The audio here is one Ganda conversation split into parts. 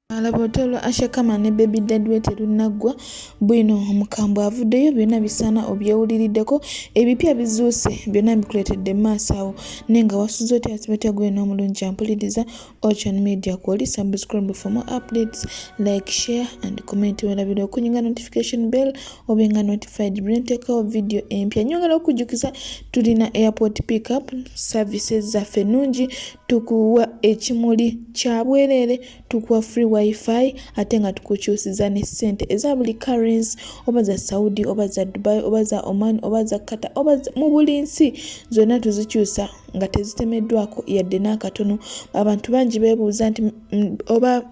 Alaba olutalo lwa Asha Kama ne Baby Daddy we terunnaggwa, bwino omukambwe avuddeyo byonna bisaana obyewuliriddeko, ebipya bizuuse byonna mbikuleetedde mu maaso awo naye nga wasuze otya asiba otya gwe n'omulungi ampuliriza Ocean Media kwoli subscribe for more updates, like, share and comment werabira okunyinga notification bell obenga notified buli nteekawo video empya. Nyongera okujjukiza tulina airport pickup services zaffe nnungi, tukuwa ekimuli kya bwereere, tukuwa free wifi ate nga tukukyusiza ne ssente eza buli currency oba za Saudi oba za Dubai oba za Oman oba za Qatar oba mu buli nsi zonna tuzikyusa nga tezitemeddwako yadde n'akatono. Abantu bangi beebuuza nti oba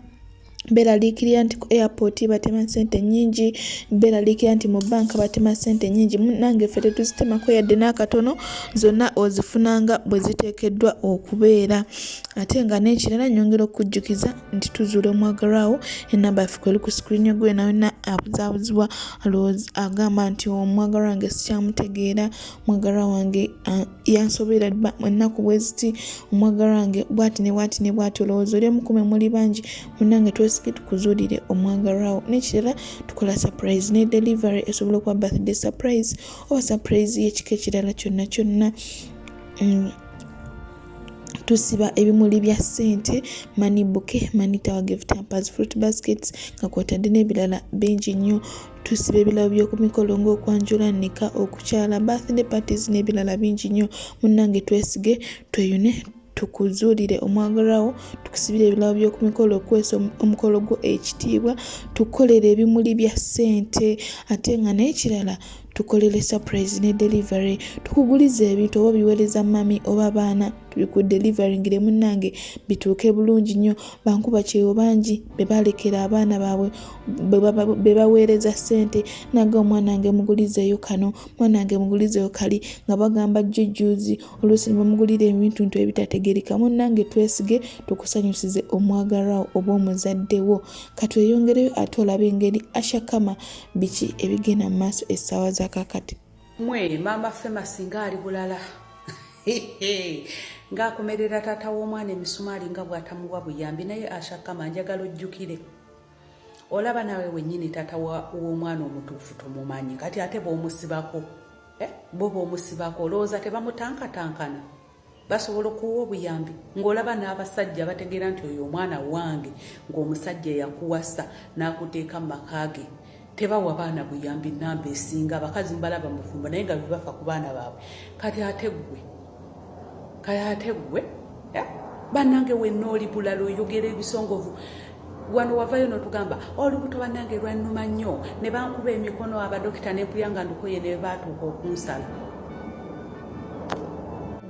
beeraliikirira nti ku airport batema ssente nnyingi, beeraliikirira nti mu bbanka batema ssente nnyingi. Munnange ffe tetuzitemako yadde n'akatono, zonna ozifunanga bwe ziteekeddwa okubeera. Ate nga n'ekirala nnyongera okukujjukiza nti tuzuula omwagalwa wo, ennamba yaffe kweri ku screen yo gwe yonna abuzaabuzibwa alowooza agamba nti omwagalwa wange sikyamutegeera, omwagalwa wange yansobera ennaku bwe ziti, omwagalwa wange bwati ne bwati ne bwati, olowooza oli omukume muli bangi. Munnange twesige tukuzuulire omwagalwa wo. N'ekirala tukola surprise ne delivery, esobola okuba birthday surprise oba surprise y'ekika ekirala kyonna kyonna. Tusiba ebimuli bya ssente, money bouquet, money tower, gift hampers, fruit baskets nga kw'otadde n'ebirala bingi nnyo. Tusiba ebirabo by'oku mikolo ng'okwanjula, nnika, okukyala, birthday parties n'ebirala bingi nnyo. Munnange twesige tweyune tukuzuulire omwagalwa wo, tukusibire ebirabo by'oku mikolo okuweesa omukolo gwo ekitiibwa, tukukolere ebimuli bya ssente ate nga n'ekirala tukolere surprise ne delivery, tukugulize ebintu oba obiweereza mummy oba baana tubikudeliveringire munnange bituuke bulungi nnyo. Bankuba kyeyo bangi be baalekera abaana baabwe be baweereza ssente naga omwana wange mugulizeeyo kano, mwana wange mugulizeeyo kali nga bagamba jjo jjuuzi oluusi ne bamugulira ebintuntu ebitategeereka. Munnange twesige tukusanyusize omwagalwa wo oba omuzadde wo. Katweyongereyo ate olabe engeri Asha Kama biki ebigenda mu maaso essaawa za kaakati. Mwe maama Fema singa ali bulala ng'akomerera taata w'omwana emisumaali nga bw'atamuwa buyambi, naye Asha Kama njagala ojjukire olaba naawe wennyini taata w'omwana omutuufu tomumanyi, kati ate b'omusibako eh? Bo b'omusibako olowooza tebamutanka-tankana basobola okuwa obuyambi ng'olaba n'abasajja bategeera nti oyo omwana wange, ng'omusajja yakuwasa n'akuteeka mu maka ge tebawa baana buyambi. Namba esinga abakazi mubalaba mufumbo naye nga bebafa ku baana baabwe. Kati ate ggwe eh? Bannange wenna oli bulala, oyogera ebisongovu wano wavayo n'otugamba olubuto bannange lwannuma nnyo ne bankuba emikono abadokita nempulya nga ndukoye ne baatuuka okunsala.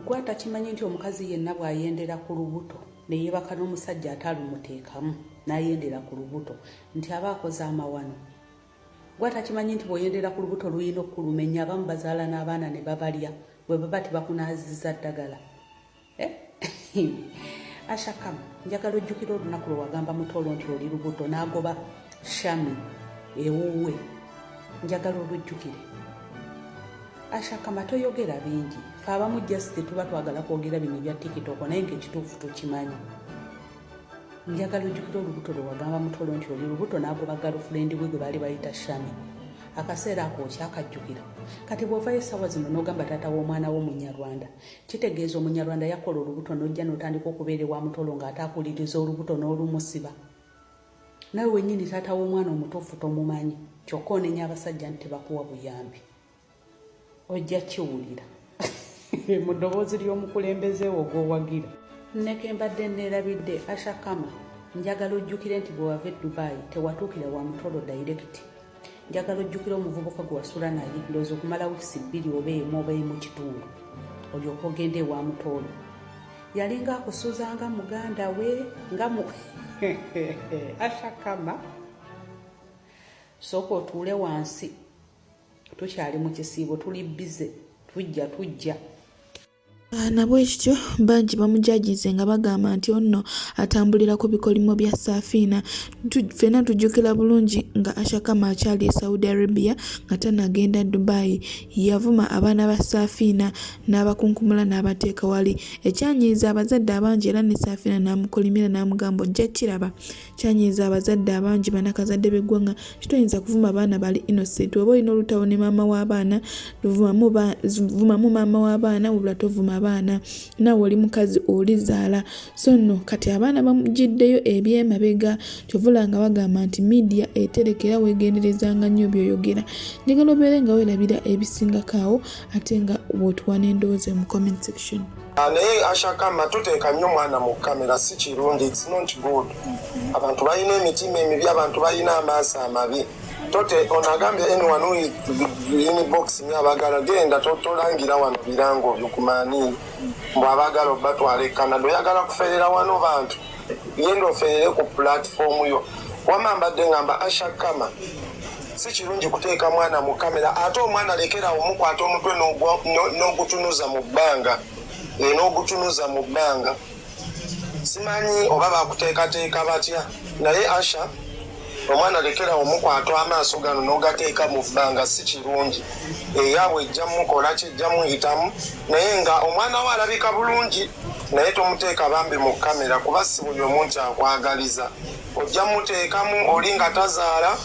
Gwe atakimanyi nti omukazi yenna bw'ayendera ku lubuto ne yeebaka n'omusajja ate alumuteekamu n'ayendera ku lubuto nti aba akoze amawano. Gwe atakimanyi nti bw'oyendera ku lubuto lulina okulumenya, abamu bazaala n'abaana ne babalya bwe baba tebakunaaziza ddagala. Eh? Ashakam, njagala ojjukira olunaku lwe wagamba Mutoolo nti oli lubuto n'agoba Shami ewuwe. Njagala olujjukire. Ashakama, toyogera bingi, fe abamu just tuba twagala kwogera bino ebya TikTok naye ngaekituufu tukimanyi. Njagala ojjukire olubuto lwe wagamba Mutoolo nti oli lubuto n'agoba girlfriend we gwe baali bayita Shami. Akaseera ako okyakajjukira? Kati bw'ovayo essaawa zino n'ogamba taata w'omwana wo Munyarwanda, kitegeeza Omunyarwanda yakola olubuto n'ojja n'otandika okubeera ewa Mutolo ng'ate akuliriza olubuto n'olumusiba. Nawe wennyini taata w'omwana omutuufu tomumanyi, kyokka onenya abasajja nti tebakuwa buyambi. Ojja kiwulira mu ddoboozi ly'omukulembeze wo gw'owagira. Nneke mbadde neerabidde, Ashakama, njagala ojjukire nti bwe wava e Dubai tewatuukira wa Mutolo direct. Njagala ojjukire omuvubuka gwe wasula naye ndowooza okumala wiikisi 2 oba emu oba emu kitundu olyoka ogenda ewa Mutoolo. Yalinga akusuza nga muganda we nga mu Ashakama, sooka otuule wansi, tukyali mu kisiibo, tuli busy, tujja tujja. Nabwekityo bangi bamujajinze nga bagamba nti onno atambulira ku bikolimo bya Safina. Ffenna tujjukira bulungi nga Asha Kama akyali e Saudi Arabia nga tannagenda Dubai, yavuma abaana ba Safina n'abakunkumula n'abateeka wali, ekyanyiiza abazadde abangi era ne Safina n'amukolimira n'amugamba ojja kiraba. Kyanyiiza abazadde abangi bannakazadde b'eggwanga nti toyinza kuvuma baana bali innocent. Bw'oba olina olutalo ne maama w'abaana, vumamu maama w'abaana wabula tovuma baana. Naawe oli mukazi olizaala. So nno kati abaana bamuggyiddeyo eby'emabega ky'ova olaba nga bagamba nti media etereka era weegenderezanga nnyo by'oyogera. Njagala obeere nga weerabira ebisingako awo ate nga bw'otuwa n'endowooza mu comment section. Ah, naye ashakama toteeka nnyo mwana mu kamera, si kirungi, it's not good. Abantu balina emitima emibi, abantu balina amaaso amabi. Tote ono agambye anyone who is inbox me abagala genda tolangira wano birango byo kumaani mbu abagala obatwala e Canada. Oyagala kuferera wano bantu, genda oferere ku platform yo. Wama mbadde ngamba Ashakama si kirungi kuteeka mwana mu kamera, ate omwana lekera omukwata omutwe n'ogutunuza mu bbanga, n'ogutunuza mu bbanga. Simanyi oba bakuteekateeka batya, naye Asha omwana lekera omukwata amaaso gano n'ogateeka mu bbanga, si kirungi. Eyaabwe ejja mukola ki, ejja muyitamu, naye nga omwana we alabika bulungi, naye tomuteeka bambi mu kamera kuba si buli omu nti akwagaliza. Ojja muteekamu oli nga tazaala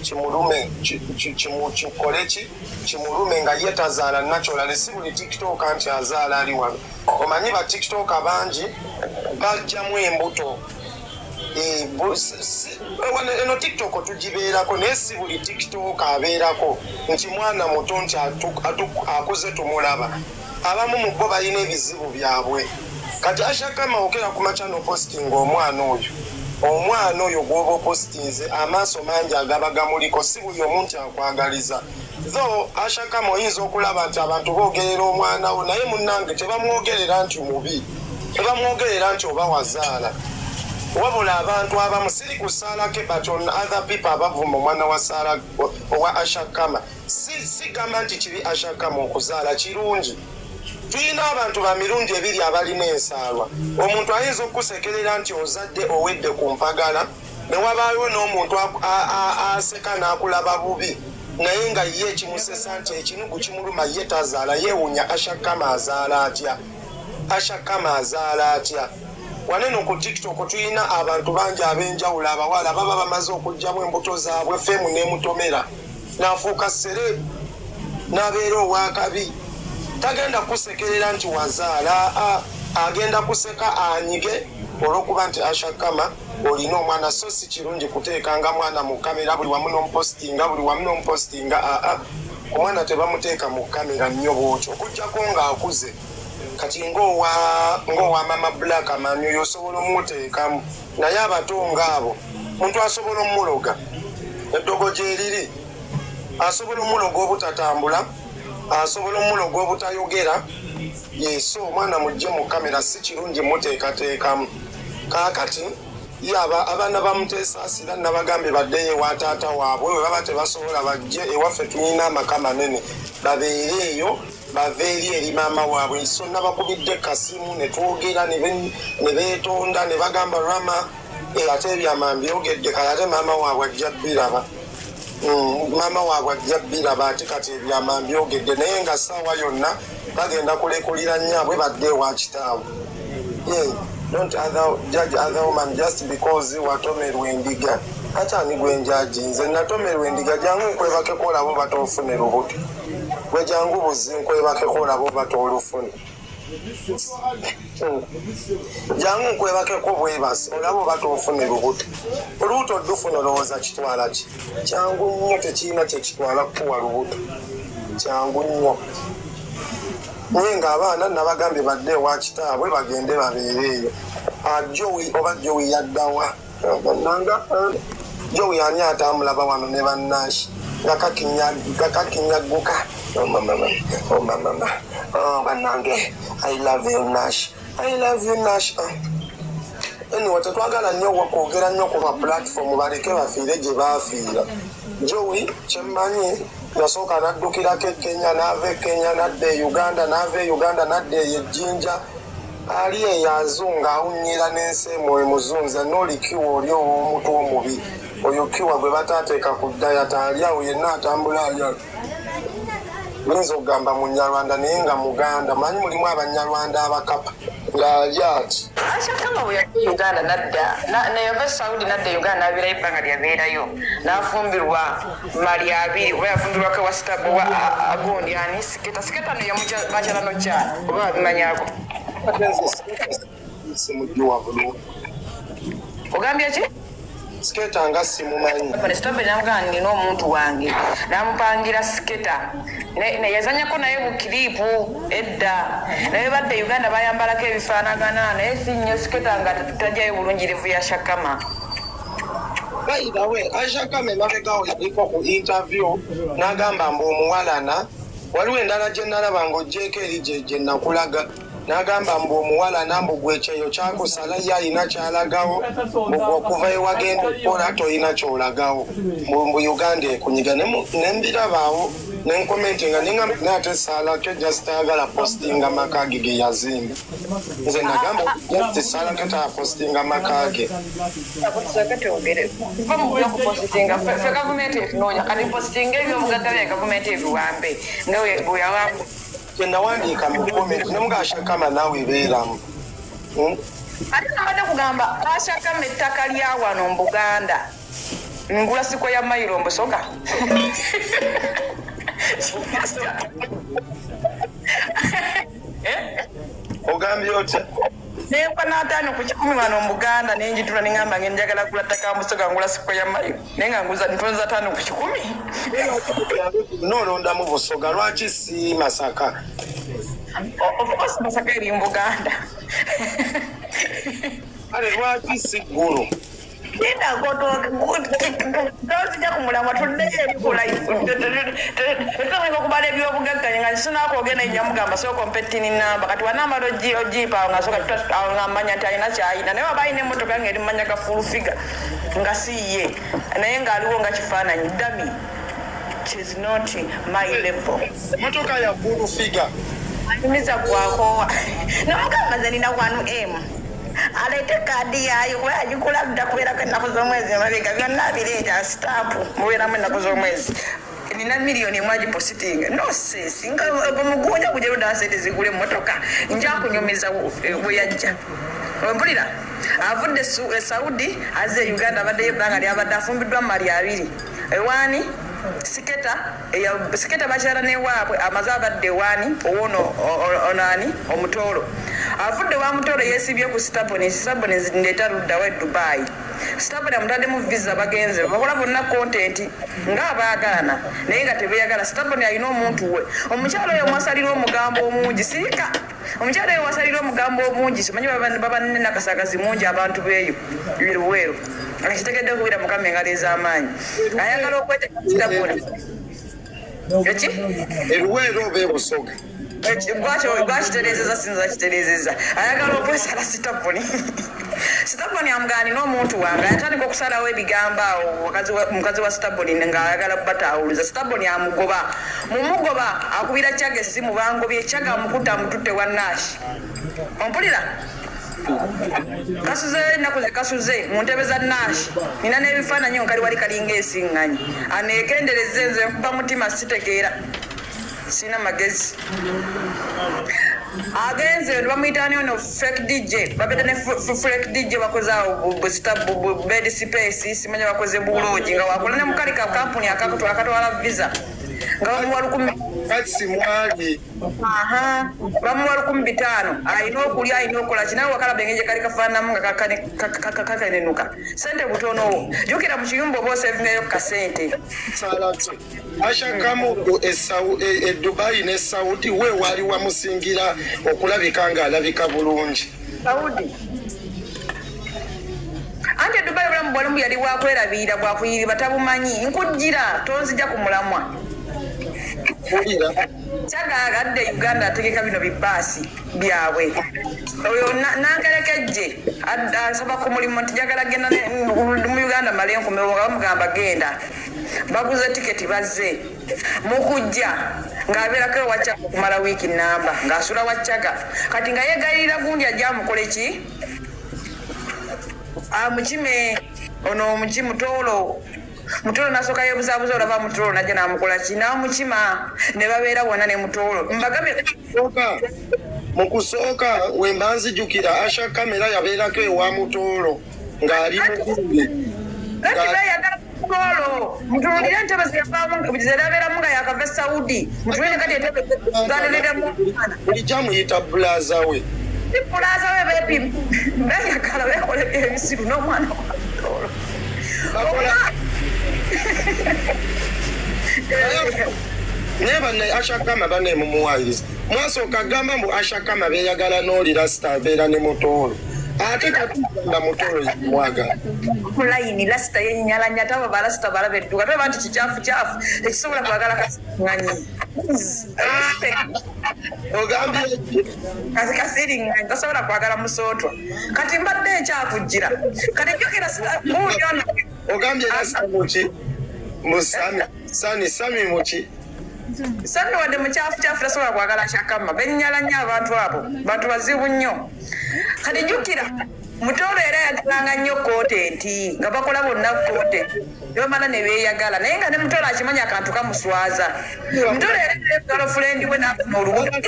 kimulume, kikole ki kimulume nga ye tazaala. Naturally si buli TikTok nti azaala ali wano. Omanyi ba TikTok bangi bajjamu embuto. Eno TikTok tugibeerako, naye si buli TikTok abeerako nti mwana muto nti akuze tumulaba. Abamu mu bo balina ebizibu byabwe. Kati Ashakama okera ku makya nopositinga omwana oyo, omwana oyo gwoba opositinze amaaso mangi agaba gamuliko, si buli omu nti akwagaliza. Though Ashakama oyinza okulaba nti abantu boogerera omwana wo, naye munnange tebamwogerera nti mubi, tebamwogerera nti oba wazaala, wabula abantu abamu siri ku Sarah K, but on other people abavuma omwana wa Sara owa Ashakama. Sigamba nti kibi Ashakama okuzaala, kirungi. Tulina abantu ba mirundi ebiri abalina ensaalwa. Omuntu ayinza okukusekerera nti ozadde owedde ku mpagala, ne wabaayo n'omuntu aseka n'akulaba bubi, naye nga ye ekimusesa nti ekinugu kimuluma, ye tazaala, yeewuunya Ashakama azaala atya, Ashakama azaala atya. Waneno ku TikTok tulina abantu bangi ab'enjawulo, abawala baba bamaze okuggyamu embuto zaabwe, fame n'emutomera n'afuuka celeb n'abeera owakabi. Tagenda kusekerera nti wazaala, agenda kuseka anyige olw'okuba nti Ashakama olina omwana. So si kirungi kuteekanga mwana mu kamera buli wamu n'omupositinga, buli wamu n'omupositinga. Aa, omwana tebamuteeka mu kamera nnyo bwotyo okuggyako ng'akuze. Kati ng'owa mama Black Amani oyo osobola omuteekamu, naye abato ng'abo muntu asobola omuloga eddogo gyeriri, asobola omuloga obutatambula, asobola omuloga obutayogera. Yeso omwana mugye mu kamera si kirungi muteekateekamu. Kaakati ye abaana bamuteesaasira nabagambye baddeyo ewa taata waabwe, bwe baba tebasobola bajje ewaffe, tulina amaka manene, babeere eyo, bave eri eri maama waabwe. So nabakubidde kasimu ne twogera ne beetonda ne bagamba rama, ate ebyama mbyogedde kale, ate maama waabwe ajja biraba. Maama waabwe ajja biraba ate kati ebyama mbyogedde, naye nga ssaawa yonna bagenda kulekulira nnyaabwe badde ewa kitaabwe. Yeah, don't other, judge other woman just because watomerwa endiga. Kati ani gwenjaji? Nze natomerwa endiga? Jangu nkwebakeko olaba oba toofune lubuto. Gwe jangu buzi nkwebakeko olaba oba toolufune. Jangu nkwebakeko bwebasi olaba oba toofune lubuto. Olubuto oddufuna olowooza kitwala ki? Kyangu nnyo, tekirina kyekitwala kukuwa lubuto, kyangu nnyo. Naye ng'abaana nabagambye badde ewa kitaabwe, bagende babeere eyo. Jowi oba Jowi yaddawa nanga Jowi ani atamulaba wano ne bannansi nga kakinyagguka. Oh mama, oh mama, oh bannange, I love you Nash, I love you Nash. Oh. Anyway, tetwagala nnyo kwogera nnyo ku ba platform, baleke bafiire gye baafiira. Jowi kyemmanyi yasooka n'addukirako e Kenya, n'ava e Kenya n'adda e Uganda, n'ava e Uganda n'adda eyo e Jinja. Ali eyo azunga awunyira n'ensi emu emuzunza n'oli kiwa oli ow'omutwe omubi oyo kiwa gwe bataateeka ku diet, ali awo yenna atambula ali awo. Nyinza okugamba Munyarwanda naye nga Muganda, manyi mulimu Abanyarwanda abakapa ng'ali ati. Asha Kama bwe yajja e Uganda n'adda neyava e Saudi n'adda e Uganda n'abeerayo ebbanga lyabeerayo n'afumbirwa mali abiri oba yafumbirwako ewa Sitabo owa agundi ani Siketa. Siketa no bakyala nokyala oba babimanyako. Ate nze simujuwa bulungi. Ogambye ki? Siketa nga simumanyi. Sitabo namugamba nina omuntu wange namupangira Siketa yazanyako naye bukiripu edda naye badde Uganda bayambalako ebifaanagana naye si nnyo. Siketa nga tajjayo bulungi level ya Shakama. By the way, Aisha Kama emabegawo yaliko ku interview n'agamba mbu omuwalana waliwo endala gye nalaba ng'oggyeeko eri gye nakulaga, n'agamba mbu omuwalana mbu gwe ekyeyo kyakusala, ye alina kyalagawo, mbu gwe okuva ewagenda okukola tolina kyolagawo, mbu Uganda ekunyiga. Ne mbirabaawo ne nkomentinga nengamba naye ate Saalake just ayagala postinga maka ge ge yazimba. Nze nagamba just Saalake tapostinga maka ge. Twogere kuva mu byokupositinga, ffe gavumenti etunoonya. Kati positinga ebyobugagga bya gavumenti ebiwambe nga bwe yawamba. Kyenawandiika mu comment nemuga Ashakama naawe beeramu. Ate nabadde kugamba Ashakama ettaka lya wano mu Buganda ngula siko ya mayiro mbusoga. Eh? Ogambye otya? Nempa n'ataano ku kikumi wano mu Buganda nenjitula neŋamba nge njagala gula ttaka musoga ngula siko ya mayiro naye nga nguza ntonza 5 ku 100. Noolondamu Busoga, lwaki si Masaka? Of course Masaka eri mu Buganda. Kale lwaki si Ggulu? Tozija ku mulamwa, tuddeyo ebikola tetutandika okubala ebyobugagga nga sinakwogenda enyamugamba sooka ompe TIN number. Kati wanamala ogimpa awo nga sooka awo nga mmanya nti alina kyayina, naye waba alina emmotoka nga eri mumanya ga full figure nga si ye naye ng'aliwo nga kifaananyi dummy. It is not my level. Motoka ya full figure. Anyumiza gwakoowa namugamba nze nina 1M, aleete kaadi yaayo kuba yagikula dda kubeerako ennaku z'omwezi emabega byonna abireeta sitampu mubeeramu ennaku z'omwezi. Nina miliyoni 1 agipositinga no sense nga ogwo mugunja gugero ddala sente zigula emmotoka. Nja kunyumiza bwe yajja mpulira avudde e Saudi azze e Uganda, abaddeyo ebbanga lyabadde afumbiddwa mu mali abiri ewaani Siketa Siketa bakyala newaabwe amaze abadde ewaani owono onaani omutoolo avudde wa mutoolo yeesibye ku Staboni. Staboni ndeeta luddawo e Dubai. Staboni amutaddemu visa, bagenze bakola bonna content ng'abaagalana naye nga tebeyagala. Staboni alina omuntu we, omukyalo oyo mwasalira omugambo omungi. Sirika, omukyalo oyo wasalira omugambo omungi simanyi baba nenakasagazi mungi abantu beeyo Luweero akitegedde okubira Mukama engalo ez'amaanyi ayagala okweteka Staboni eki. Eruweero oba ebusoga? Gwakitereezeza sinza kitereezeza. Ayagala okwesala Sitaboni. Sitaboni amugani n'omuntu wange ayatandika okusalawo ebigambo awo mukazi wa Sitaboni ng'ayagala batawuluza. Sitaboni amugoba, mumugoba akubira Kyaga essimu, bangobye. Kyaga amukutta amututte wa Nashi. Ompulira kasuze ennaku ze kasuze mu ntebe za Nashi, nina n'ebifaananyi nga kali wali kalinga esiŋŋanyi. Aneegendereze, nze nkuba mutima sitegeera, sina magezi. Agenze bamuyita ono fake DJ, babedde ne fake DJ bakoze awo busita bed space simanya bakoze buloogi nga wakola ne mukali ka kampuni akatwala visa nga bamuwa 1000. Kati mwali. Aha, bamuwa 1500, alina okulya, alina okukola ki, nawe wakalaba engeri gye kali kafaananamu nga kakanenuka sente butono. Jjukira mu kiyumba oba osevingayo ku kasente. Salatu Ashakamu e Dubai ne Saudi we wali wamusingira okulabika ng'alabika bulungi. Saudi anti Dubai obulamu bwalimu yali bwakwerabirira bwakuyiriba tabumanyi. Nkujjira tonzija ku mulamwa. Mpulira. Kyagaagadde Uganda ategeka bino bibaasi byabwe. Oyo nankerekejje asaba ku mulimu nti njagala genda mu Uganda male enkomewo, nga bamugamba genda. Baguze tiketi bazze. Mu kujja ng'abeerako ewa Chaka okumala wiiki nnamba, ng'asula wa Chaka. Kati nga yeegayirira gundi ajje amukole ki? Amukime ono omuki Mutoolo. Mutoolo n'asooka yeebuzaabuza olava Mutoolo n'ajja n'amukola ki? N'amukima ne babeera wonna ne Mutoolo. Mbagambye. Mu kusooka we mba nzijukira Asha Kamera yabeerako ewa Mutoolo ng'ali mugundi. Anti beeyagala Mutoolo. Mutunuulire entebe ze yavaamu ze yabeeramu nga yaakava e Saudi. Mutunuulire kati entebe z'aleereramu omwana. Bulijjo amuyita bbulaaza we. Si bbulaaza we beepima. Beeyagala beekola eby'ebisiru n'omwana wa Mutoolo. Naye banne Ashakama banne mumuwayiriza. Mwasooka gamba mbu Ashakama beeyagala n'oli Rasta abeera ne Mutoolo. Ate kati gamba Mutoolo yamwagala. Ku layini Rasta yennyalanya ate abo ba Rasta balaba edduka tolaba nti kikyafu kyafu tekisobola kwagala kasiŋŋanyi. Ogambye ki? Kasi kasiringanyi tasobola kwagala musootwa. Kati mbadde nkyakujjira. Kati jjukira gundi ono. Ogambye Rasta muki? Mbu Sami, Sani, Sami muki? Sami wadde mukyafu kyafu tasobola kwagala Shakama. Bennyala nnyo abantu abo. Bantu bazibu nnyo. Kati jjukira Mutoolo era yagalanga nnyo kontenti nga bakola bonna kontenti ne bamala ne beeyagala naye nga ne Mutoolo akimanyi akantu kamuswaza. Mutoolo era girlfriend we n'afuna olubuto.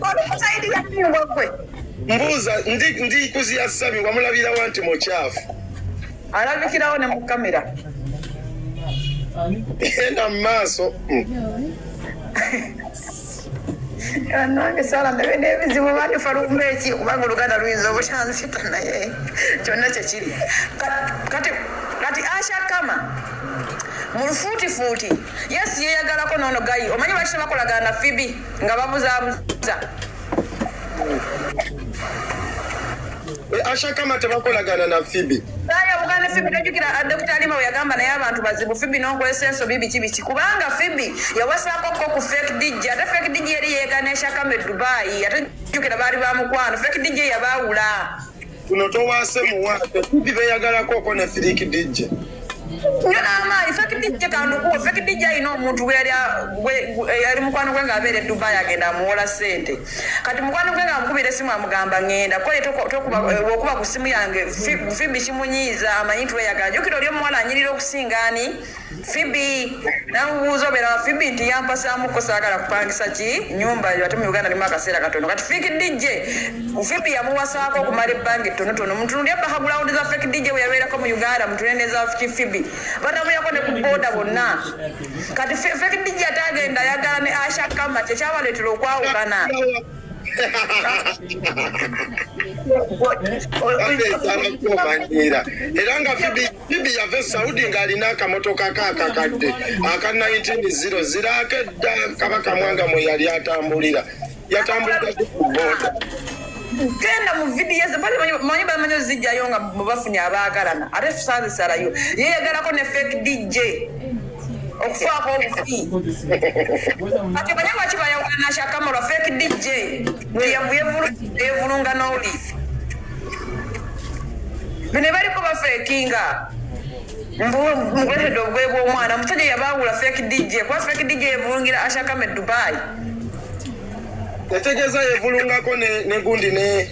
Olumusaidi yanyumbwa gwe. Mbuuza ndi kuziya Sami wamulabirawa nti mukyafu? Alabikirawo ne mu kamera. Genda mu maaso. Nange Sara ndabe n'ebizibu bandifa lumba eki kubanga oluganda luyinza obutanzita naye kyonna kyekiri. Kati kati Asha Kama mu lufuutifuuti yes yeeyagalako n'ono gayi omanyi lwaki tebakolagana na Phoebe nga babuzaabuza. Asha Kama tebakolagana na Phoebe. Bayawukana ne Phoebe tojjukira Dr. Alima bwe yagamba naye abantu bazibu Phoebe n'onkozesa ensobi biki biki kubanga Phoebe yawasaako ko ku fake DJ ate fake DJ yali yeegana Asha Kama e Dubai ate jjukira baali ba mukwano fake DJ yabaawula. Kuno towaase muwaate Phoebe beeyagalako ne fake DJ. Nnyo n'amaanyi fake DJ kandukuwe fake DJ alina omuntu gwe yali mukwano gwe ng'abeera e Dubai agenda amuwola ssente kati mukwano gwe ng'amukubira essimu amugamba ŋŋenda kole bw'okuba ku ssimu yange Phoebe kimunyiiza amanyi nti weyagala jjukira oli omuwala anyirira okusinga ani Phoebe namubuuza obeera wa Phoebe nti yampasaamuko saagala kupangisa ki nyumba ate mu Uganda limu akaseera katono kati fake DJ Phoebe yamuwasaako okumala ebbanga ettonotono mutunulye background za fake DJ bwe yabeerako mu Uganda mutunule neza ki Phoebe batambulirako ne ku boda bonna kati fake DJ ate agenda ayagala ne Asha Kama kyekyabaleetera okwawukana. Era nga Phoebe yava e Saudi ng'alina akamotoka ke akakadde aka 1900 akedda Kabaka Mwanga mwe yali atambulira yatambulira ku boda. Genda mu vidiyo ze manyi bamanyi ozijjayo nga bafunye abaagalana ate tusanzisalayo yeeyagalako ne fake DJ okufaako obufi kati omanyi lwaki bayawukana Shakama lwa fake DJ yevulunga n'oli bino baliko bafekinga mukuletedde obugoye bw'omwana omusajja yabaawula fake DJ kuba fake DJ yevulungira Ashakama e Dubai. Etegeeza yevulungako ne gundi ne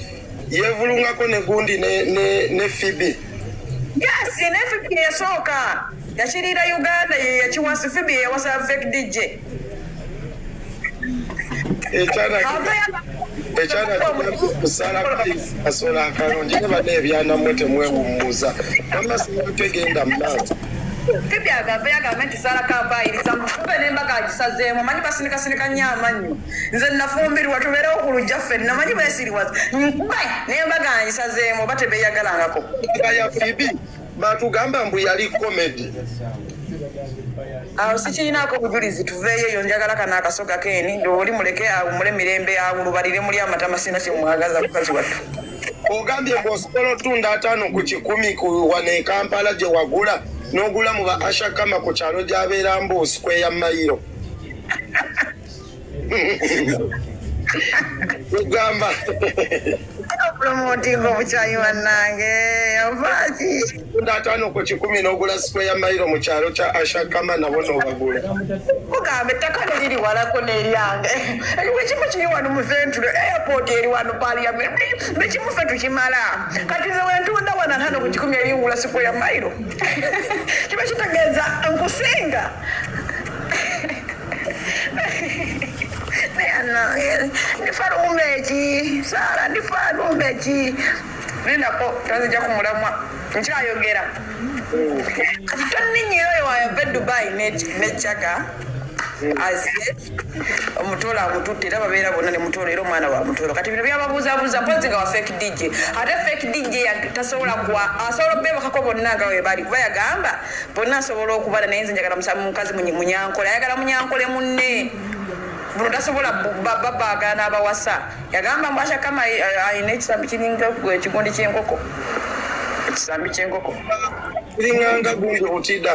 yevulungako ne gundi ne Phoebe. Yes, ne Phoebe yasooka yakirira Uganda ye yakiwasa Phoebe yawasa fake DJ. Ekyana kusala kasola akalungi ne banne ebyana mmwe temwewummuza wamma tegenda mu maaso. Phoebe agamba yagamba nti Sara kampaayiriza mufube n'embaga agisazeemu manyi basinikasinika nnyo amannyo nze nafumbirwa tubeerewo ku lujja ffenna manyi beesiriwaza nkube n'embaga ngisazeemu oba tebeeyagalangako. Ya Phoebe batugamba mbu yali comedy. Awo sikirinaako bujulizi tuveeyo eyo njagala kano akasoga keeni oli muleke awummule mirembe awulubalire muli amatama sirina kyemwagaza mukazi wattu. Ogambye bw'osobola otunda 50 ku 100 ku wano e Kampala gye wagula n'ogula mu ba Asha Kama ku kyalo gy'abeera mbu square mayiro. Kugamba Promotinga obukyayi bannange, ofaaki? 50 ku 100 n'ogula square mile mu kyalo kya Ashakama, nabo n'obagula. Kugamba ettaka neriri walako n'eryange, buli kimu kiri wano mu Central, airport eri wano, parliament, buli kimu ffe tukimala. Kati nze wentunda wano 50 ku 100 eringula square mile, kiba kitegeeza nkusinga. Naye ndifa lumbe ki, Saara? Ndifa lumbe ki? Lindako, tonzija ku mulamwa, nkyayogera. Kati tonninyira oyo wayava e Dubai nejaga aze omutoolo amututte, era babeera bonna ne mutoolo, era omwana wa mutoolo. Kati bino byababuuzabuuza, mpozi nga wa fake DJ. Ate fake DJ tasobola kwa asobola obbebakako bonna nga we bali, kuba yagamba bonna asobola okubala, naye nze njagala mukazi munyankole, ayagala munyankole munne. Buno tasobola babaagala n'abawasa. Yagamba mbu Ashakama alina ekisambi kiringa ekigundi ky'enkoko, ekisambi ky'enkoko. Kiringanga gundi butida.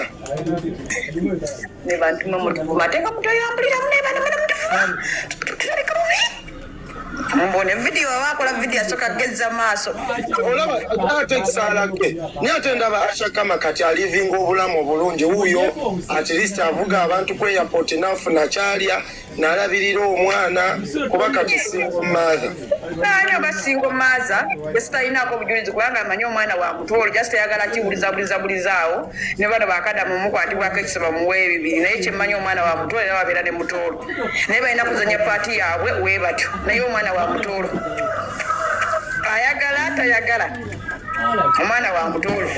Ne bantu mwe mutuvuma, ate nga mutoyambuliramu ne bana mwe mutuvuma, tutaleka bubi. Mbone vidiyo, aba akola vidiyo asooka gezza maaso. Olaba ate ekisaala ke, naye ate ndaba Ashakama kati alivinga obulamu obulungi. Wuuyo at least avuga abantu ku airport n'afuna kyalya n'alabirira omwana, kuba kati single mother. Naani oba single mother esitalinaako obujulizi, kubanga amanyi omwana wa mutoolo, just ayagala kiwulizabuliza-bulizaawo ne bano bakadamu omukwatibwako ekisa bamuwe ebibiri. Naye kyemmanyi, omwana wa mutoolo, era babeera ne mutoolo, naye balina kuzanya paati yaabwe we batyo. Naye omwana wa mutoolo, ayagala tayagala, omwana wa mutoolo.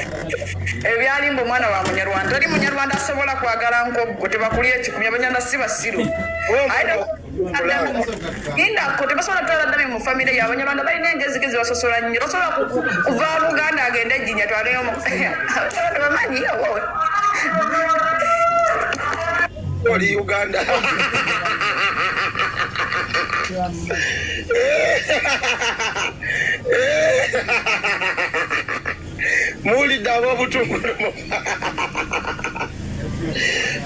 Ebyo byalimba. Omwana wa Munyarwanda, tali Munyarwanda asobola kwagala nkoggo, tebakulya ekikumi. Abanyarwanda si basiru. Lindako, tebasobola twala ddami mu famire yaabwe. Abanyarwanda balina engezigezi, basosola nnyo. Basobola kuva Buganda agende ejjinya twaleyo. Tebamanyi owowe. Oli Uganda. Muwulidde ab'obutungulu,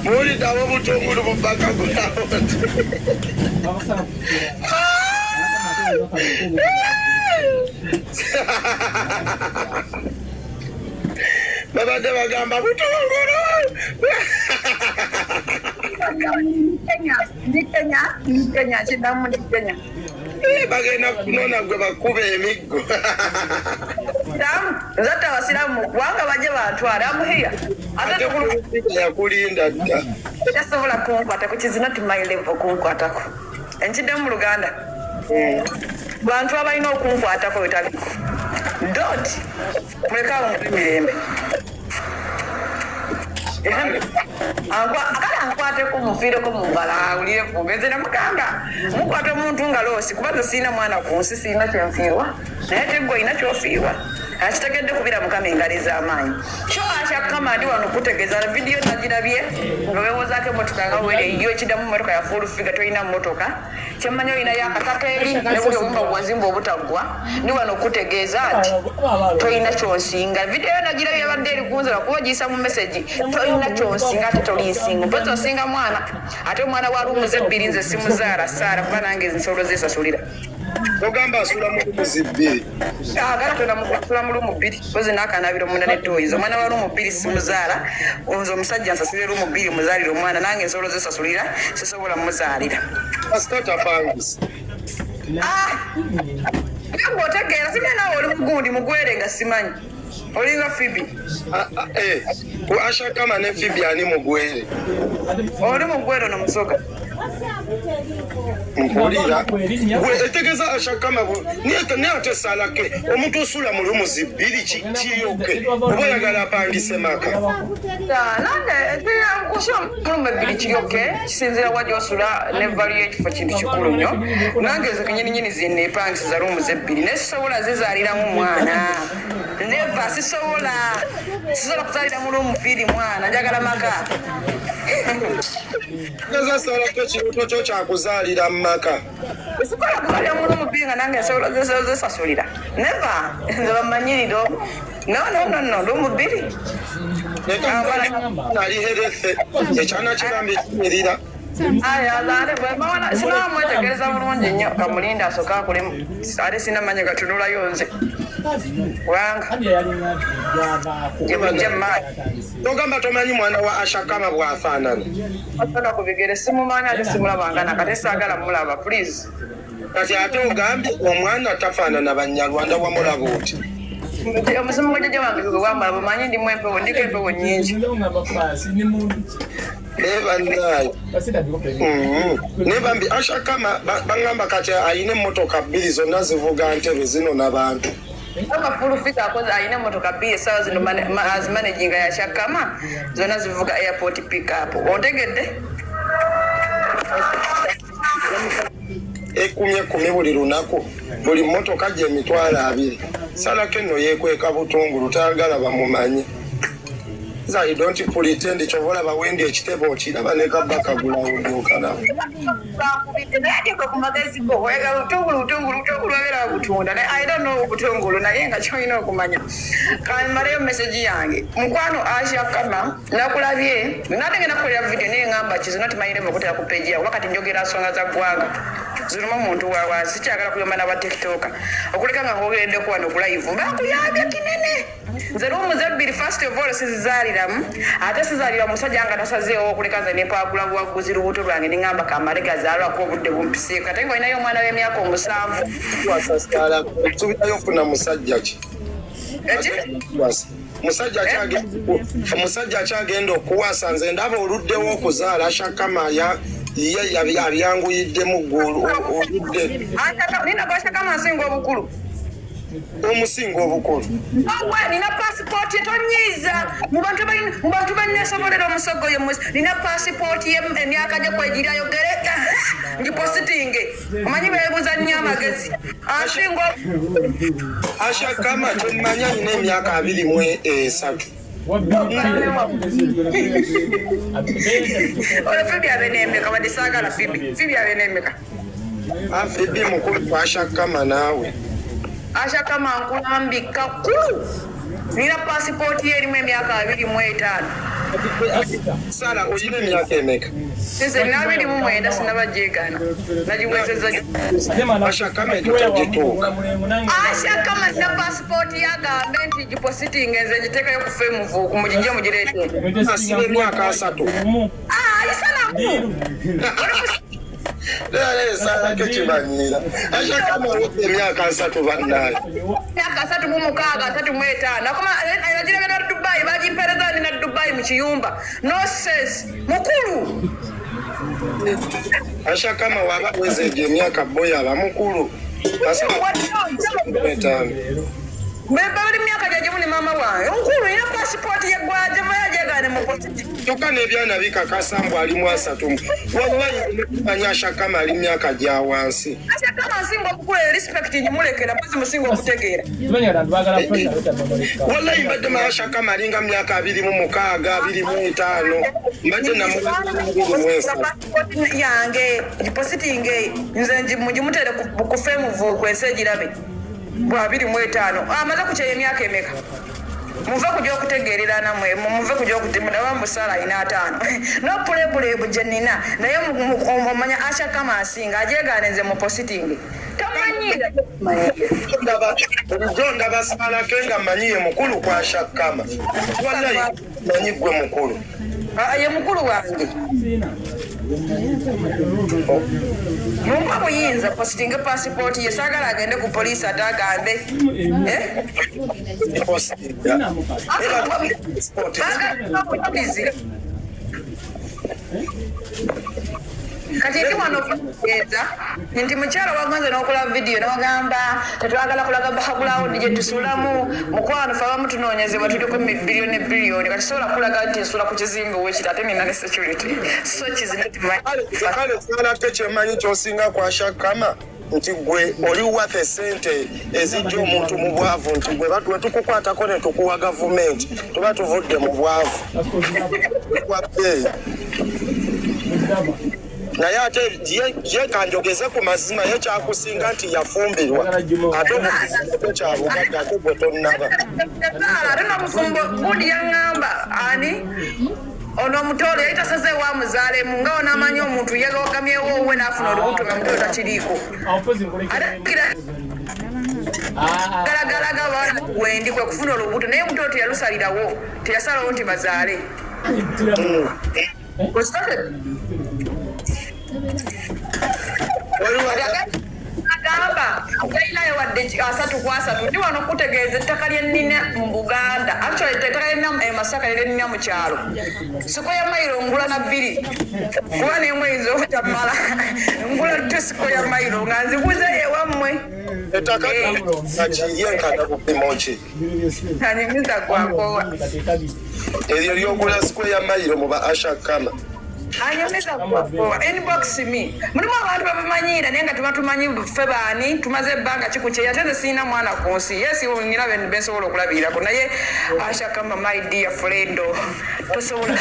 muwulidde ab'obutungulu mu bakagulawo. Babadde bagamba butungulu. Kenya, ndi Kenya, ndi Kenya, kiddamu, ndi Kenya. Bagenda kunona gwe bakuba emiggo. Nzatta abasiraamu mu ggwanga, bajje bantwale amuhiya. Ate yakulinda dda. Tasobola kunkwata ku kizi, not my level kunkwatako. Enkiddemu mu Luganda, bantu abalina okunkwatako betaliko dot, mulekaawo mu mirembe. Kale ankwateko, mufiireko mu ngalo, awulire fumbe. Nze namugamba mukwata omuntu nga loosi, kuba nze sirina mwana ku nsi, sirina kyenfiirwa, naye teggwe olina kyofiirwa. Akitegedde kubira Mukama engalo ez'amaanyi. Kyo akyakama, ndi wano kutegeeza vidiyo nagirabye nga wewozaako emotoka nga were yo. Ekiddamu, motoka ya full figure, tolina motoka. Kyemmanyi olinayo akataka eri ne buli obumba bwazimba obutaggwa. Ndi wano okutegeeza nti tolina kyonsinga. Vidiyo yo nagirabye, yabadde eri kunzira kuba ogiyisa mu message. Tolina kyonsinga, ate tolinsinga. Mpozi osinga mwana, ate omwana wa ruumu ebbiri nze simuzaala Saara, kuba nange nsobola ozesasulira. Ogamba asula mu ruumu bbiri? Agala tonasula mu ruumu bbiri, mpozi n'akanabiro munda ne toyiza. Omwana wa ruumu bbiri simuzaala. Nze omusajja nsasulire ruumu bbiri muzaalire omwana, nange nsobola ozesasulira, sisobola muzaalira. Kasita tapangisa. Gwe otegeera, simanya naawe oli mugundi mugwere nga simanyi olinga Fibi. Ah, ah, eh, ku Ashakama ne Fibi ani mugwere? Oli mugwere ono musoga. Mpulira gwe etegeeza Ashakama naye ate salake omuntu osula mu ruumu bbiri kiyoke oba oyagala apangise maka? Nange kusula mulumu ebbiri kiryoke, kisinziira wa gyosula ne value y'ekifo, kintu kikulu nnyo. Nange ezo kenyininyini zinepangisiza ruumu zebbiri, naye sisobola zizaaliramu mwana, neva, sisobola, sisobola kuzaalira mu ruumu bbiri mwana, njagala maka. Tegeeza salake ekirooto kyo kyakuzaalira mu maka. Sisobola kuzaalira mu ruumu bbiri nga nange nsobola zesasulira, neva. Nze bamanyiriro, no, no, no, no, ruumu bbiri. Ali healthy, ekyana kirambi kimirira. Sinamwetegereza bulungi nnyo, kamulinda asooka akulemu, ate sina manyi gatunulayo nze kubanga gyemujje mumaaso. Togamba tomanyi mwana wa Ashakama bw'afaanana? Asana ku bigere simumanyi, ate simulabanga nakate, saagala mulaba, please. Kati ate ogambye omwana tafaanana Banyarwanda, wamulaba oti? Omuzimu gwa jjajja wange gwe gwamala, bumanyi ndimu empewo, ndiko empewo nnyingi. Naye bannaye, naye bambi Ashakama baŋŋamba kati alina emmotoka bbiri, zonna zivuga ntebe zino n'abantu. Kama full figure akoze, alina emmotoka bbiri essaawa zino azimanaginga yakyakama, zonna zivuga airport pickup, ontegedde? Ekumi ekumi buli lunaku, buli mmotoka gye 20,000. Salako enno yeekweka butungulu, tayagala bamumanye. I don't pretend, kyova olaba wendi ekitebe okiraba ne kabba kagulawo dduuka nabo. Bakubidde naye ate gwe ku magezi go oyagala butungulu, butungulu, butungulu, abeera butunda naye I don't know butungulu. Naye nga kyolina okumanya, kamaleyo message yange, mukwano Asha Kama, nakulabye nate ngenda kukolera video, naye ngamba kizo not my level okutera ku page yawe, wakati njogera nsonga za ggwanga ziruma omuntu wa wansi, kyagala kuyomba n'aba TikToker okuleka nga nkogereddeko wano ku live bakuyambye kinene. Nze room ebbiri, first of all sizaaliramu, ate sizaalira musajja nga tasazeewo okuleka nze nempagula buwaguzi lubuto lwange, neŋŋamba kamale gazaalwako obudde bumpiseeko, ate nga olinayo omwana w'emyaka 7. Wasasala osubirayo ofuna musajja ki? Eki? Musajja akyagenda okuwasa, nze ndaba oluddewo okuzaala. Shakama ye abyanguyiddemu, gwe oludde. Nina gwashakama nsinga obukulu. Omusinga obukulu? Awe nina pasipooti, tonyiiza mu bantu bannesobolera omusogo ye nina pasipooti ye, emyaka gye kwegiri ayogere ngipositinge, omanyi beebuza nnyo amagezi, ansinga. Ashakama kyemmanya nyina emyaka 23. Olwo Fibi abe n'emeka? Wadde saagala Fibi, Fibi abe n'emeka? Fibi mukulu ku Ashakama naawe. Ashakama nkulambika kulu, nina pasipooti ye erimu emyaka 25. Sara, olina emyaka emeka? Nze nina 29, sinabajegana, nagiwezezza. Ashakama ekyo tagituuka. Ashakama nina pasipooti, yagambe nti gipositinge, nze ngiteekayo ku femuvuuku, mugijje mugireete. Asiba emyaka 30. Ayisanaku. Leero Sarako kimanyiira, Ashakama awedde emyaka 30, bannaaye. Myaka 36, 35. Nagirabye na Dubai, bagimpereza ndi na Dubai mu kiyumba, no sense, mukulu. Ashakama waba weza egyo emyaka, boyo aba mukulu 35. Bali myaka gyagimu ne maama wange, mukulu, nina pasipooti yeggwajavayo ajagane mu positi. Kyokka n'ebyana bikakasa mbu alimu 30. Wallahi manyi Ashakama ali myaka gya wansi. Ashakama nsinga obukulu, respect ngimulekera, mpozi musinga okutegeera. Wallahi mbadde manyi Ashakama alinga myaka 26, 25, mbadde namu23. Pasipooti yange gipositinge, nze mugimutere ku femuvuuku, ensi egirabe bwa 25 amaze kukyeya emyaka emeka. Muve kujja okutegeerera namwe, muve kujja okutemulaba musaala alina 50 no pulepulepu gye nina, naye omanya Ashakama asinga, ajegaane nze mu positingi tomanyiira. Bulijjo ndaba Saalake nga manyi ye mukulu ku Ashakama. Wallahi manyi gwe mukulu. Ah, ye mukulu wange, mumpa buyinza positinge pasipooti ye, saagala agende ku poliisi ate agambe. Eh? Postinga. Baagala obujulizi. Kati eri wano okutegeeza nti mukyala wagonze n'okola vidiyo n'ogamba tetwagala kulaga background gye tusulamu. Mukwano, fe abamu tunoonyezebwa, tuliko biliyoni biliyoni, kati sobola kulaga nti nsula ku kizimbe wekiri, ate nina ne security, so kizinati. Kale Saalake, kyemanyi kyosinga ku Ashakama nti gwe oli waffe sente ezijja omuntu mu bwavu, nti gwe bwe tukukwatako ne tukuwa gavumenti tuba tuvudde mu bwavu. Wa bbeeyi. Naye ate ye kanjogeze ku mazima, ye kyakusinga nti yafumbirwa, ate obufumbo kyabugagga, ate gwe tonnaba. Ate nobufumbo gundi yaŋŋamba ani ono omutoolo yali tasazeewo amuzaalemu, nga onaamanyi omuntu yegogamyewo owuwe n'afuna olubuto nga mutoolo takiriiko, ate galagalaga wendi kwe kufuna olubuto, naye omutoolo teyalusalirawo, teyasalawo nti bazaale. Agamba talinayo wadde 30 ku 30. Ndi wano kutegeeza ettaka lyennina mu Buganda, actually ettaka lyennina e Masaka lyennina mu kyalo square mile ngula na bbiri, kuba nemu eyinza obutamala. Ngula 2 square mile nga nziguzeyo ewammwe. Ettaka nga kiyenkana bupimo ki? Anyumiza gwakowa. Eryo lyogula square mile mu ba Ashakama? Anyumiza gwakowa, inbox me. Mulimu abantu babamanyiira naye nga tebatumanyi ffe baani, tumaze ebbanga kikukyeya. Ate nze sirina mwana ku nsi, yes, nina bensobola okulabirirako, naye Ashakama, my dear friend, tosobola.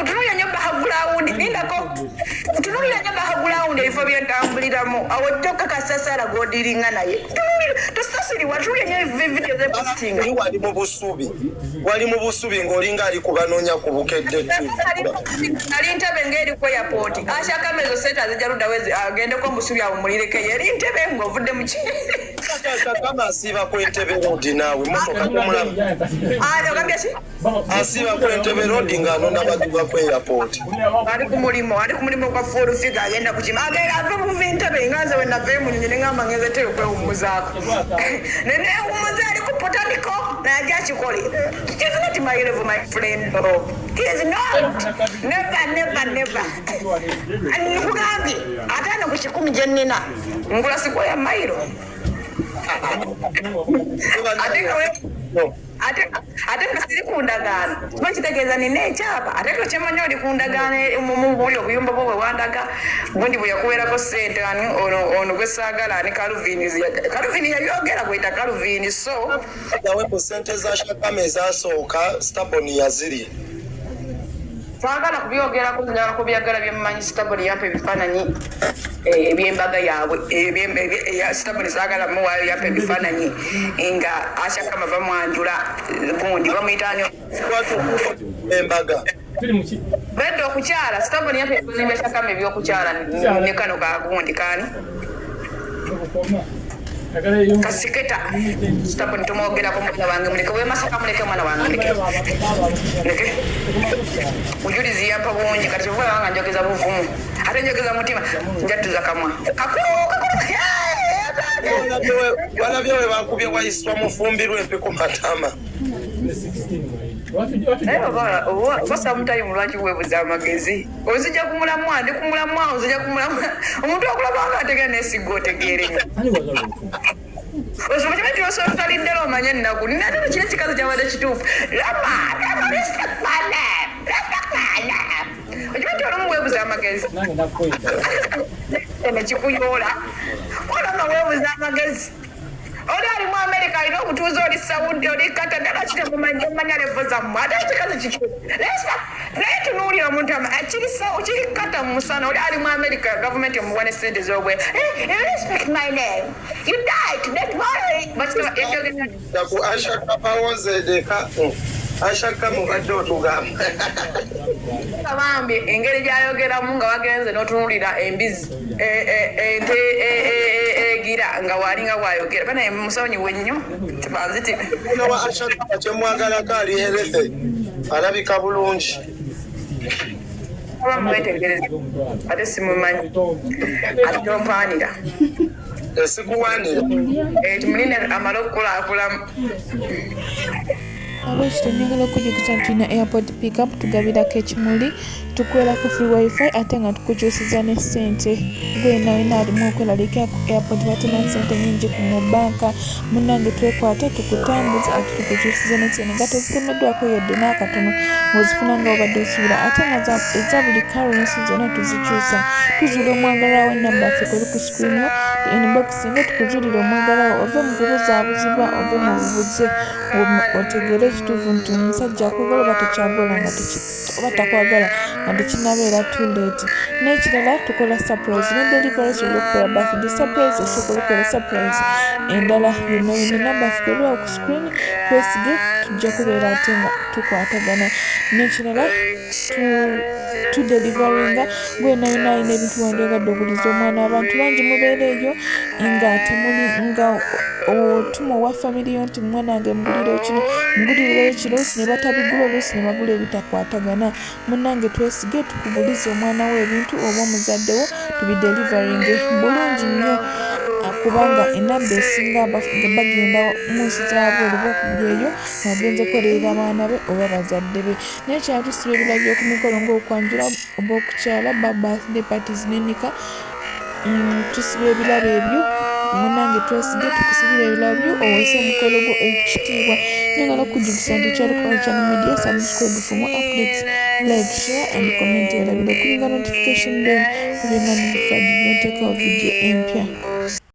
Tunulira nnyo background, lindako, tunulira nnyo background, ebifo byentambuliramu awo tokkakasa sara godiringa naye. Tosasiriwa, tunulira nnyo video zepositinga. Oli wali mu busubi, wali mu busubi ng'olinga ali kubanoonya ku Bukedde TV. Ali Ntebe ng'eri ku airport. Ashakama ezo sente azijja luddawo, agendeko mubusubi awumulirekeyo. Eri Ntebe ng'ovudde mu ki? Ashakama asiiba ku Entebe Road, naawe motoka tomulaba. Ogambye ki? Asiiba ku Entebe Road ng'anona bagiva ku airport. Ali ku mulimu, ali ku mulimu gwa full figure, agenda kukima, agenda ava buva Entebe. Nga nze we nava emunyonyi ne ngamba ngenze Entebe kwewummuzaako, ne neewummuza. Ali ku botanical naye akikole. It is not my level, my friend. It is not, never, never, never. Nkugambye 50 ku 100 gye nnina ngula square mile, ate nga ate nga siri ku ndagaano, kiba kitegeeza nina ekyapa. Ate nga kyemanyi oli ku ndagaano mu buli obuyumba bwo bwe wandaga gundi bwe yakuweerako ssente, ani ono, ono gwe saagala, ani, Calvin. Calvin yabyogera, gweta Calvin, so Gawe ku ssente za Shakama ezasooka, Stabon yazirya. Saagala kubyogerako, njagala kubyagala byemmanyi. Stabon yampa ebifaananyi ebyembaga yaabwe. Stabon saagala muwaayo, yampa ebifaananyi nga Ashakama bamwanjula gundi bamuyita ani? Embaga. Bedde okukyala. Stabon yampa ebifaananyi bya Shakama ebyokukyala ne kano kagundi kaani kasiketa. Stabon tumwogerako, mwana wange muleke, wemasaka muleke, mwana wange muleke, muleke. Bujulizi yampa bungi, kati kyova olaba nga njogeza buvumu, ate njogeza mutima, njatuza kamwa kakulu kakulu. Walabye we bakubye Waiswa mufumbirwa empi ku matama? Naye oba sometimes lwaki weebuza amagezi? Ozijja ku mulamwa, ndi ku mulamwa, ozijja ku mulamwa. Omuntu akulaba nga ategeera, naye sigga otegeere nnyo. Osobola kiba nti osotalidde omanye ennaku nate kiri ekikazi kyabadde kituufu. Lama, lama, respect my name, respect my name. Okiba nti olumu weebuza amagezi nekikuyoola, olama weebuza amagezi. Oli ali mu Amerika, alina obutuuze, oli Saudi, oli Kata, ddala kitemumanya level zammwe. Ate ekikazi kituufu naye tunuulira omuntu kiri kiri Kata mu musana, oli ali mu Amerika, gavumenti emuwa ne sente z'obwe. Respect my name, you die today, tomorrow. Ku Ashakama wozedeka Ashakama obadde otugamba. Bambi engeri gyayogeramu nga wagenze n'otunulira embizi ente egira nga walinga bwayogera banaye musonyiwe nnyo tibanziti. Ono wa Ashakama kyemwagalako ali healthy, alabika bulungi. Oba mwetegereza, ate simumanyi, ate tompaanira. Esikuwanira. Timunine amale okukulakulamu. Abwekityo njagala okujjukiza nti tulina airport pickup, tugabirako ekimuli, tukuwerako free wifi, ate nga tukukyusiza ne ssente. Gwena wena alimu okweraliikira ku airport, batema ssente nyingi ku mu banka, munnange twekwate tukutambuze, ate tukukyusize ne ssente nga tezitemeddwako yadde n'akatono, ng'ozifuna nga obadde osuubira, ate nga eza buli currency zonna tuzikyusa. Tuzuula omwagalwawo, enamba yaffe kweri ku screen yo. Inbox nga tukuzuulire omwagalwa wo ove mu kubuzaabuzibwa ove mu bubuze otegeere ekituufu nti omusajja akwagala oba takyagala nga oba takwagala nga tekinabeera too late. N'ekirala tukola surprise ne delivery, osobola okukola birthday surprise, osobola okukola surprise endala yonna yonna. Namba ffe eriwo ku screen, twesige tujja kubeera ate nga tukwatagana. N'ekirala tudeliveringa gwena yona alina ebintu wandyagadde oguliza omwana. Abantu bangi mubeera eyo nga temuli nga otuma owa family yo nti mwana wange mugulireyo kino, mugulireyo kino, oluusi ne batabigula, oluusi ne bagula ebitakwatagana. Munnange twesige tukugulize omwana wo ebintu oba omuzadde wo tubideliveringe bulungi nnyo, kubanga enamba esinga bagenda mu nsi zabweru bakubyeyo ng'agenze kukolerera abaana be oba bazadde be. Naye kyala tusiba ebirala by'oku mikolo ng'okwanjula oba okukyala ba birthday parties n'enika, tusiba ebirabo ebyo. Munange twesige tukusibira ebirabo byo oweese omukolo gwo ekitiibwa. Njagala okukujjukiza nti okyali ku Channel Media, subscribe for more updates, like, share and comment. Werabira okuringa notification bell obenga notified bwenteekawo video empya.